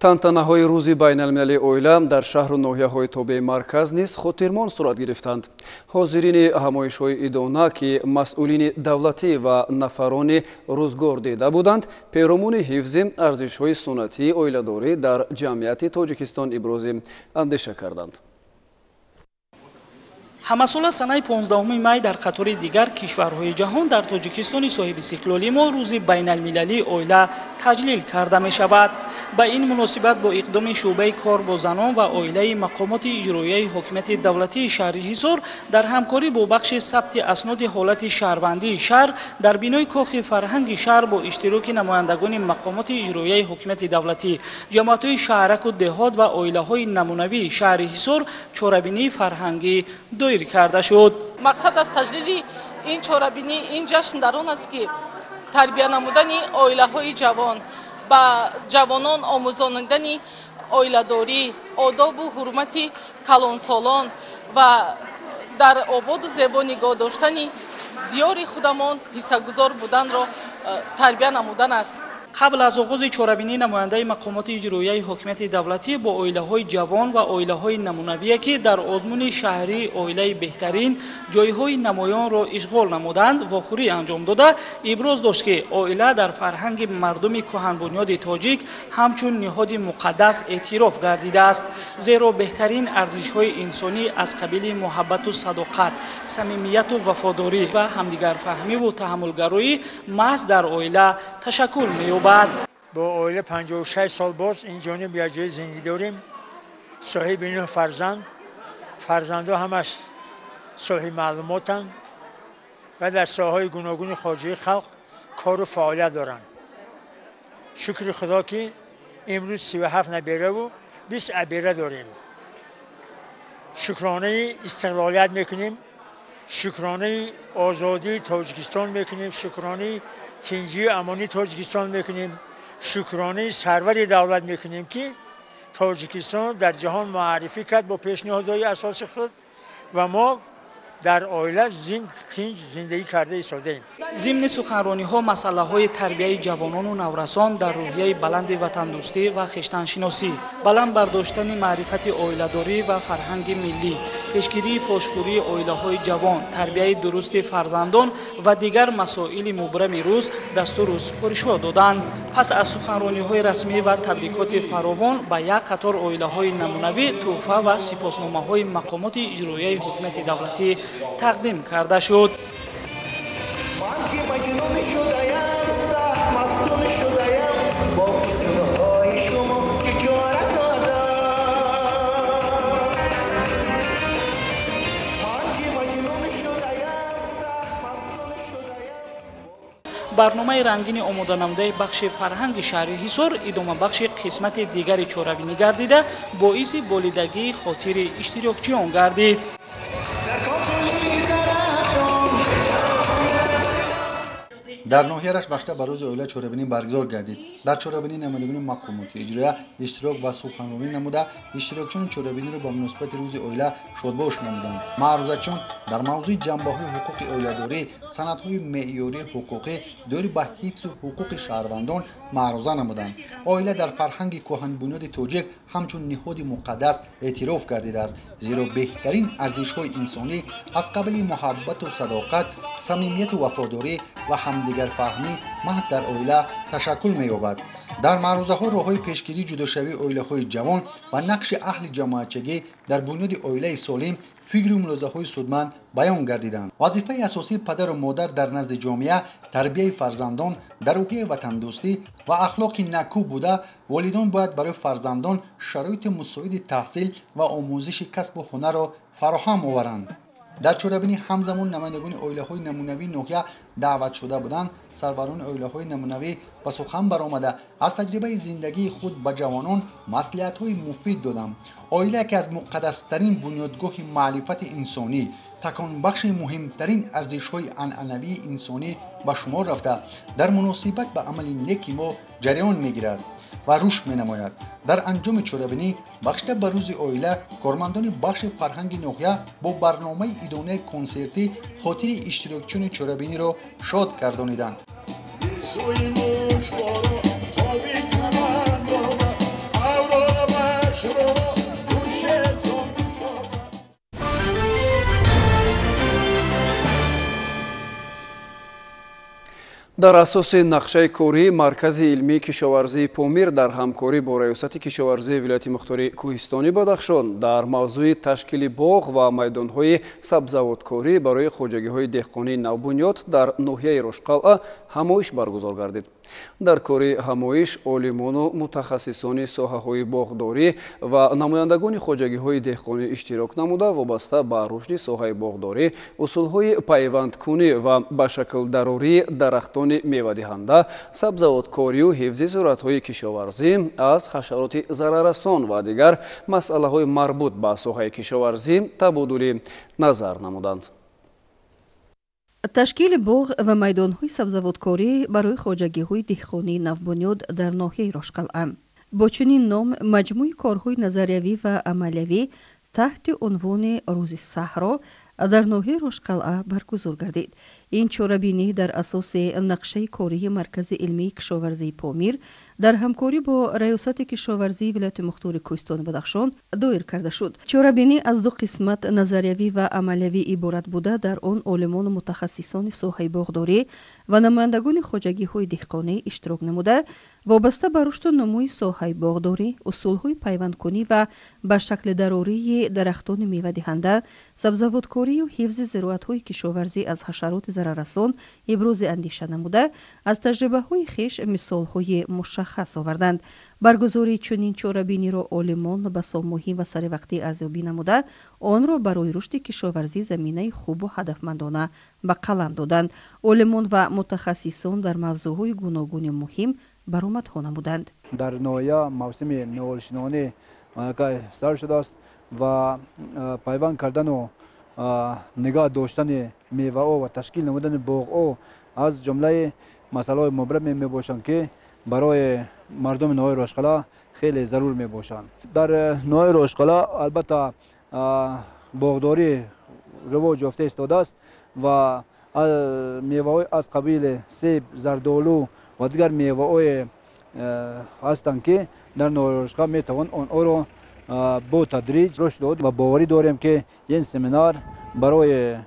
Тантанаҳои Рӯзи байналмилалии оила дар шаҳру ноҳияҳои тобеи марказ низ хотирмон сурат гирифтанд. Ҳозирини ҳамоишҳои идона, ки масъулини давлатӣ ва нафарони рӯзгор дида буданд, перомуни ҳифзи арзишҳои суннатии оиладорӣ дар ҷамъияти Тоҷикистон ибрози андеша карданд.
Ҳамасола санаи 15 май дар қатори дигар кишварҳои ҷаҳон дар Тоҷикистони соҳибистиқлолии мо Рӯзи байналмилалии оила таҷлил карда мешавад. Ба ин муносибат бо иқдоми шӯъбаи кор бо занон ва оилаи мақомоти иҷроияи ҳокимияти давлатии шаҳри Ҳисор дар ҳамкорӣ бо бахши сабти асноди ҳолати шаҳрвандии шаҳр дар бинои кохи фарҳанги шаҳр бо иштироки намояндагони мақомоти иҷроияи ҳокимияти давлатӣ, ҷамоатҳои шаҳраку деҳот ва оилаҳои намунавии шаҳри Ҳисор чорабинии фарҳангӣ доир карда шуд.
Мақсад аз таҷлили ин чорабинӣ, ин ҷашн дар он аст, ки тарбия намудани оилаҳои ҷавон, ба ҷавонон омӯзонидани оиладорӣ, одобу ҳурмати калонсолон ва дар ободу зебо нигоҳ доштани Диёри худамон ҳиссагузор буданро тарбия намудан аст.
Қабл аз оғози чорабинӣ намояндаи мақомоти иҷроияи ҳокимияти давлатӣ бо оилаҳои ҷавон ва оилаҳои намунавие, ки дар озмуни шаҳрии оилаи беҳтарин ҷойҳои намоёнро ишғол намуданд, вохӯрӣ анҷом дода, иброз дошт, ки оила дар фарҳанги мардуми кӯҳанбунёди тоҷик ҳамчун ниҳоди муқаддас эътироф гардидааст, зеро беҳтарин арзишҳои инсонӣ аз қабили муҳаббату садоқат, самимияту вафодорӣ ва ҳамдигарфаҳмиву таҳаммулгароӣ маҳз дар оила ташаккул меёбад.
Бо оила 56 сол боз ин ҷониб якҷоя зиндагӣ дорем. Соҳиби 9 фарзанд, фарзандо ҳамаш соҳиби маълумотанд ва дар соҳаҳои гуногуни хоҷагии халқ кору фаъолият доранд. Шукри Худо, ки имрӯз 37 набераву 20 абера дорем. Шукронаи истиқлолият мекунем, шукронаи озодии Тоҷикистон мекунем, шукронаи тинҷию амонии Тоҷикистон мекунем, шукронаи сарвари давлат мекунем, ки Тоҷикистон дар ҷаҳон муаррифӣ кард бо пешниҳодҳои асоси худ ва мо дар оила тинҷ зиндагӣ карда истодаем.
Зимни суханрониҳо масъалаҳои тарбияи ҷавонону наврасон дар рӯҳияи баланди ватандӯстӣ ва хештаншиносӣ, баланд бардоштани маърифати оиладорӣ ва фарҳанги миллӣ, пешгирии пошхӯрии оилаҳои ҷавон, тарбияи дурусти фарзандон ва дигар масоили мубрами рӯз дастуру супоришҳо доданд. Пас аз суханрониҳои расмӣ ва табрикоти фаровон ба як қатор оилаҳои намунавӣ тӯҳфа ва сипосномаҳои мақомоти иҷроияи ҳукумати давлатӣ тақдим карда шуд. Барномаи рангини омоданамудаи бахши фарҳанги шаҳри Ҳисор идомабахши қисмати дигари чорабинӣ гардида, боиси болидагии хотири иштирокчиён гардид.
Дар ноҳияи Рашт бахшида ба рӯзи оила чорабинӣ баргузор гардид. Дар чорабинӣ намояндагони мақомоти иҷроия иштирок ва суханронӣ намуда, иштирокчиёни чорабиниро ба муносибати рӯзи оила шодбош намуданд. Маърузачиён дар мавзӯи ҷанбаҳои ҳуқуқи оиладорӣ, санадҳои меъёрии ҳуқуқӣ доир ба ҳифзу ҳуқуқи шаҳрвандон маъруза намуданд. Оила дар фарҳанги кӯҳанбунёди тоҷик ҳамчун ниҳоди муқаддас эътироф гардидааст, зеро беҳтарин арзишҳои инсонӣ аз қабили муҳаббату садоқат, самимияту вафодорӣ ва ҳамдигарфаҳмӣ маҳз дар оила ташаккул меёбад. Дар маърузаҳо роҳҳои пешгирии ҷудошавии оилаҳои ҷавон ва нақши аҳли ҷамоатчагӣ дар бунёди оилаи солим фикру мулозаҳои судманд баён гардиданд. Вазифаи асосии падару модар дар назди ҷомеа тарбияи фарзандон дар рӯҳияи ватандӯстӣ ва ахлоқи накӯ буда, волидон бояд барои фарзандон шароити мусоиди таҳсил ва омӯзиши касбу ҳунарро фароҳам оваранд. Дар чорабинӣ ҳамзамон намояндагони оилаҳои намунавии ноҳия даъват шуда буданд. Сарварони оилаҳои намунавӣ ба сухан баромада аз таҷрибаи зиндагии худ ба ҷавонон маслиҳатҳои муфид доданд. Оила яке аз муқаддастарин бунёдгоҳи маърифати инсонӣ, таконбахши муҳимтарин арзишҳои анъанавии инсонӣ ба шумор рафта, дар муносибат ба амали неки мо ҷараён мегирад ва рушд менамояд. Дар анҷоми чорабинӣ бахшида ба рӯзи оила кормандони бахши фарҳанги ноҳия бо барномаи идонаи консертӣ хотири иштирокчиёни чорабиниро шод гардониданд.
Дар асоси нақшаи кории Маркази илмии кишоварзии Помир дар ҳамкорӣ бо Раёсати кишоварзии вилояти мухтори Кӯҳистони Бадахшон дар мавзӯи ташкили боғ ва майдонҳои сабзавоткорӣ барои хоҷагиҳои деҳқонии навбунёд дар ноҳияи Рошқалъа ҳамоиш баргузор гардид. Дар кори ҳамоиш олимону мутахассисони соҳаҳои боғдорӣ ва намояндагони хоҷагиҳои деҳқонӣ иштирок намуда, вобаста ба рушди соҳаи боғдорӣ, усулҳои пайвандкунӣ ва ба шаклдарории дарахтони мевадиҳанда, сабзавоткорию ҳифзи зуратҳои кишоварзӣ аз ҳашароти зараррасон ва дигар масъалаҳои марбут ба соҳаи кишоварзӣ табодули назар намуданд.
Ташкили боғ ва майдонҳои сабзавоткорӣ барои хоҷагиҳои деҳқонии навбунёд дар ноҳияи Рошқалъа. Бо чунин ном маҷмӯи корҳои назариявӣ ва амалиявӣ таҳти унвони Рӯзи саҳро дар ноҳияи Рошқалъа баргузор гардид. Ин чорабинӣ дар асоси нақшаи кории Маркази илмии кишоварзии Помир дар ҳамкорӣ бо Раёсати кишоварзии вилояти мухтори Кӯҳистони Бадахшон доир карда шуд. Чорабинӣ аз ду қисмат назариявӣ ва амалиявӣ иборат буда, дар он олимону мутахассисони соҳаи боғдорӣ ва намояндагони хоҷагиҳои деҳқонӣ иштирок намуда, вобаста ба рушду нумӯи соҳаи боғдорӣ, усулҳои пайвандкунӣ ва ба шакли дарории дарахтони мевадиҳанда, сабзавоткорию ҳифзи зироатҳои кишоварзӣ аз ҳашароти зараррасон ибрози андеша намуда, аз таҷрибаҳои хеш мисолҳои мушаххас оварданд. Баргузории чунин чорабиниро олимон басо муҳим ва саривақтӣ арзёбӣ намуда, онро барои рушди кишоварзӣ заминаи хубу ҳадафмандона ба қалам доданд. Олимон ва мутахассисон дар мавзӯъҳои гуногуни муҳим баромадҳо намуданд.
Дар ноҳия мавсими ниҳолшинонӣ сар шудааст ва пайванд кардану нигоҳ доштани меваҳо ва ташкил намудани боғҳо аз ҷумлаи масъалаҳои мубраме мебошанд, ки барои мардуми ноҳияи Рошқалъа хеле зарур мебошанд. Дар ноҳияи Рошқалъа албатта боғдорӣ ривоҷ ёфта истодааст ва меваҳои аз қабили себ, зардолу ва дигар меваҳое ҳастанд, ки дар ноҳияи Рошқалъа метавон онҳоро бо тадриҷ рушд дод ва боварӣ дорем, ки ин семинар барои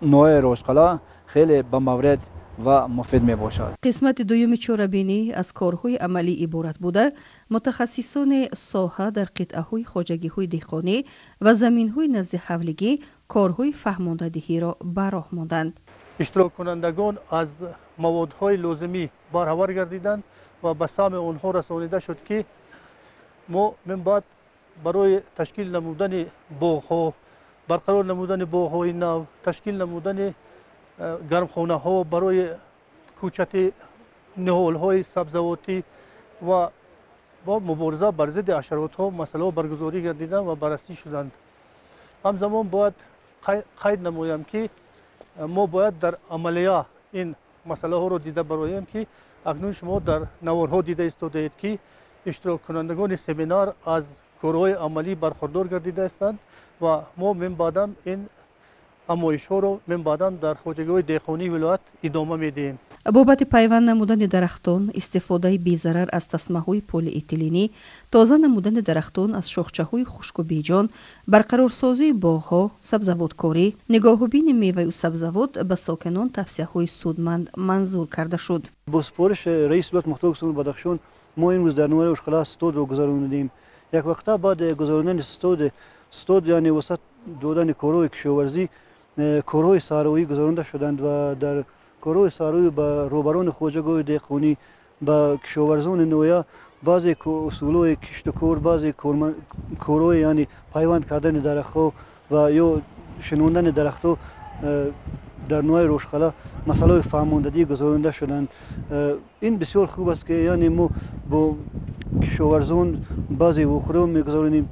ноҳияи Рошқалъа хеле ба маврид ва муфид мебошад.
Қисмати дуюми чорабинӣ аз корҳои амалӣ иборат буда, мутахассисони соҳа дар қитъаҳои хоҷагиҳои деҳқонӣ ва заминҳои назди ҳавлигӣ корҳои фаҳмондадиҳиро ба роҳ монданд.
Иштироккунандагон аз маводҳои лозимӣ барҳавар гардиданд ва ба самъи онҳо расонида шуд, ки мо минбаъд барои ташкил намудани боғҳо, барқарор намудани боғҳои нав, ташкил намудани гармхонаҳо барои кӯчати ниҳолҳои сабзавотӣ ва бо мубориза бар зидди ҳашаротҳо масъалаҳо баргузорӣ гардиданд ва баррасӣ шуданд. Ҳамзамон бояд қайд намоям, ки мо бояд дар амалия ин масъалаҳоро дида бароем, ки акнун шумо дар наворҳо дида истодаед, ки иштироккунандагони семинар аз корҳои амалӣ бархурдор гардида ҳастанд ва мо минбаъдам ин ҳамоишҳоро минбаъдам дар хоҷагиҳои деҳқонии вилоят идома медиҳем.
Бобати пайванд намудани дарахтон, истифодаи безарар аз тасмаҳои полиэтиленӣ, тоза намудани дарахтон аз шохчаҳои хушку беҷон, барқарорсозии боғҳо, сабзавоткорӣ, нигоҳубини меваю сабзавот ба сокинон тавсияҳои судманд манзур карда шуд.
Бо супориши раиси вилояти мухтори Кӯҳистони Бадахшон мо имрӯз дар ноҳияи Рошқалъа стодро гузаронидем. Як вақта баъд гузаронидани стод, яъне вусъат додани корҳои кишоварзӣ, корҳои саҳроӣ гузаронида шуданд ва дар корҳои саҳроӣ ба роҳбарони хоҷагоҳи деҳқонӣ, ба кишоварзони ноҳия баъзе усулҳои киштукор, баъзе корҳои яъне пайванд кардани дарахтҳо ва ё шинондани дарахтҳо дар ноҳияи Рошқалъа масъалаҳои фаҳмондадӣ гузаронида шуданд. Ин бисёр хуб аст, ки яъне мо бо кишоварзон баъзе вохӯриҳо мегузаронем.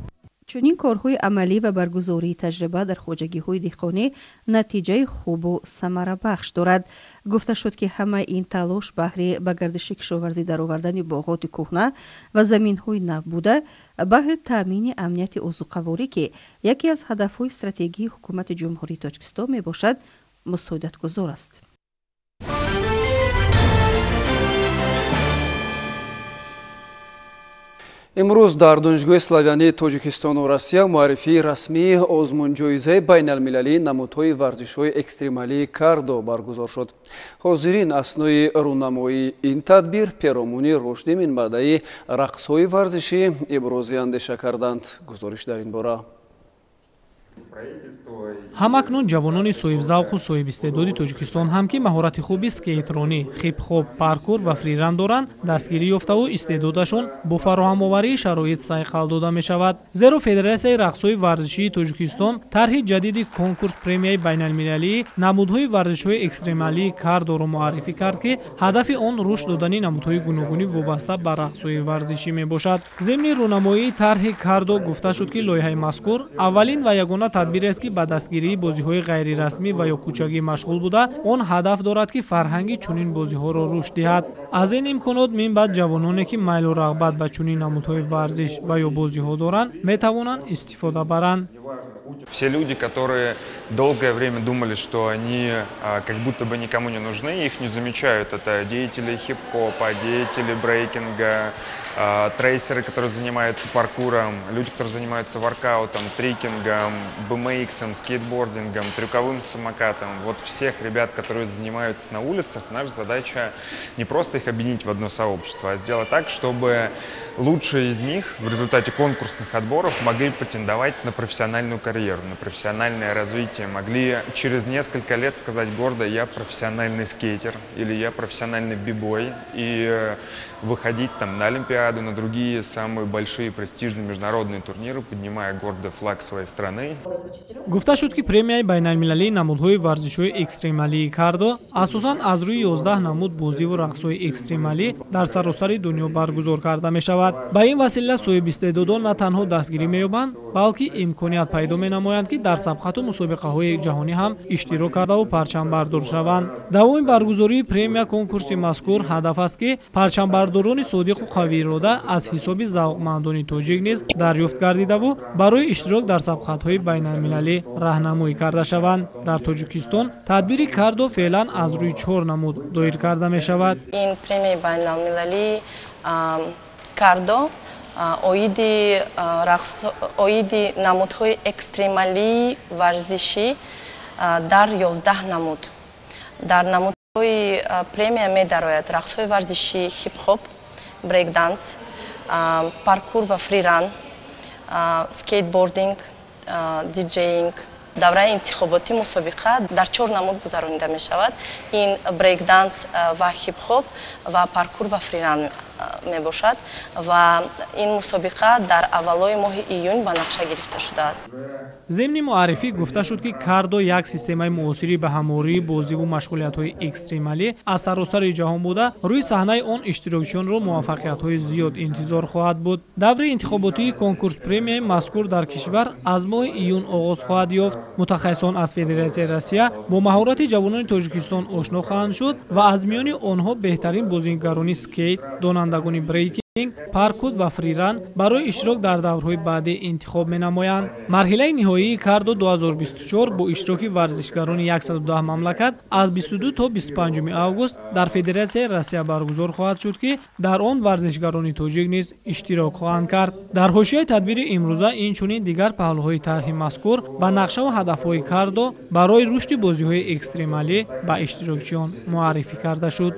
Чунин корҳои амалӣ ва баргузории таҷриба дар хоҷагиҳои деҳқонӣ натиҷаи хубу самарабахш дорад. Гуфта шуд, ки ҳамаи ин талош баҳри ба гардиши кишоварзӣ даровардани боғоти кӯҳна ва заминҳои нав буда, баҳри таъмини амнияти озуқаворӣ, ки яке аз ҳадафҳои стратегии ҳукумати Ҷумҳурии Тоҷикистон мебошад, мусоидатгузор аст.
Имрӯз дар Донишгоҳи славянии Тоҷикистону Россия муаррифии расмии озмунҷоизаи байналмилалии намудҳои варзишҳои экстремалии кардо баргузор шуд. Ҳозирин аснои рӯнамоии ин тадбир перомуни рушди минбаъдаи рақсҳои варзишӣ ибрози андеша карданд. Гузориш дар ин бора.
Ҳамакнун ҷавонони соҳибзавқу соҳибистеъдоди Тоҷикистон ҳам, ки маҳорати хуби скейтронӣ, хип-хоп, паркур ва фриран доранд, дастгирӣ ёфтаву истеъдодашон бо фароҳамоварии шароит сайқал дода мешавад. Зеро Федератсияи рақсҳои варзишии Тоҷикистон тарҳи ҷадиди конкурс премияи байналмилалии намудҳои варзишҳои экстремалии кардоро муаррифӣ кард, ки ҳадафи он рушд додани намудҳои гуногунӣ вобаста ба рақсҳои варзишӣ мебошад. Зимни рӯнамоии тарҳи кардо гуфта шуд, ки лоиҳаи мазкур аввалин ва ягона тадбирест, ки ба дастгирии бозиҳои ғайрирасмӣ ва ё кӯчагӣ машғул буда, он ҳадаф дорад, ки фарҳанги чунин бозиҳоро рушд диҳад. Аз ин имконот минбаъд ҷавононе, ки майлу рағбат ба чунин намудҳои варзиш ва ё бозиҳо доранд, метавонанд истифода баранд.
Все люди, которые долгое время думали, что они как будто бы никому не нужны, их не замечают. Это деятели хип-хопа, деятели брейкинга, трейсеры, которые занимаются паркуром, люди, которые занимаются воркаутом, трикингом, BMX, скейтбордингом, трюковым самокатом. Вот всех ребят, которые занимаются на улицах, наша задача не просто их объединить в одно сообщество, а сделать так, чтобы лучшие из них в результате конкурсных отборов могли претендовать на профессиональную карьеру, на профессиональное развитие, могли через несколько лет сказать гордо: я профессиональный скейтер или я профессиональный бибой, и выходить там на Олимпиаду, на другие самые большие престижные международные турниры, поднимая гордо флаг своей страны.
Гуфта шуд, ки премияи байналмилалии намудҳои варзишҳои экстремалии кардо асосан аз рӯи 11 намуд бозиву рақсҳои экстремалӣ дар саросари дунё баргузор карда мешавад. Ба ин васила соҳибистеъдодон на танҳо дастгирӣ меёбанд, балки имконият пайдо менамоянд, ки дар сабқату мусобиқаҳои ҷаҳонӣ ҳам иштирок кардаву парчамбардор шаванд. Давоми баргузории премия конкурси мазкур ҳадаф аст, ки парчамбардорони содиқу қавиирода аз ҳисоби завқмандони тоҷик низ дарёфт гардидаву барои иштирок дар сабқатҳои байналмилалӣ раҳнамоӣ карда шаванд. Дар Тоҷикистон тадбири кардо феълан аз рӯи чор намуд доир карда мешавад.
Ин премияи байналмилалӣ кардо оиди намудҳои экстремалии варзишӣ дар 11 намуд. Дар намудҳои премия медарояд рақсҳои варзишӣ хип-хоп, брейкданс, паркур ва фриран, скейтбординг, диджеинг. Давраи интихоботӣ мусобиқа дар чор намуд гузаронида мешавад. Ин брейкданс ва хип-хоп ва паркур ва фриран мебошад ва ин мусобиқа дар аввалои моҳи июн ба нақша гирифта шудааст.
Зимни муаррифӣ гуфта шуд, ки кардо як системаи муосири ба ҳамвории бозиву машғулиятҳои экстремалӣ аз саросари ҷаҳон буда, рӯи саҳнаи он иштирокчиёнро муваффақиятҳои зиёд интизор хоҳад буд. Даври интихоботии конкурс премияи мазкур дар кишвар аз моҳи июн оғоз хоҳад ёфт. Мутахассисон аз Федератсияи Россия бо маҳорати ҷавонони Тоҷикистон ошно хоҳанд шуд ва аз миёни онҳо беҳтарин бозигарони скейт, донандагони брейкинг, паркур ва фриран барои иштирок дар даврҳои баъдӣ интихоб менамоянд. Марҳилаи ниҳоии кардо 2024 бо иштироки варзишгарони 110 мамлакат аз 22 то 25 август дар Федератсияи Россия баргузор хоҳад шуд, ки дар он варзишгарони тоҷик низ иштирок хоҳанд кард. Дар ҳошияи тадбири имрӯза инчунин дигар паҳлӯҳои тарҳи мазкур ва нақшаву ҳадафҳои кардо барои рушди бозиҳои экстремалӣ ба иштирокчиён муаррифӣ карда шуд.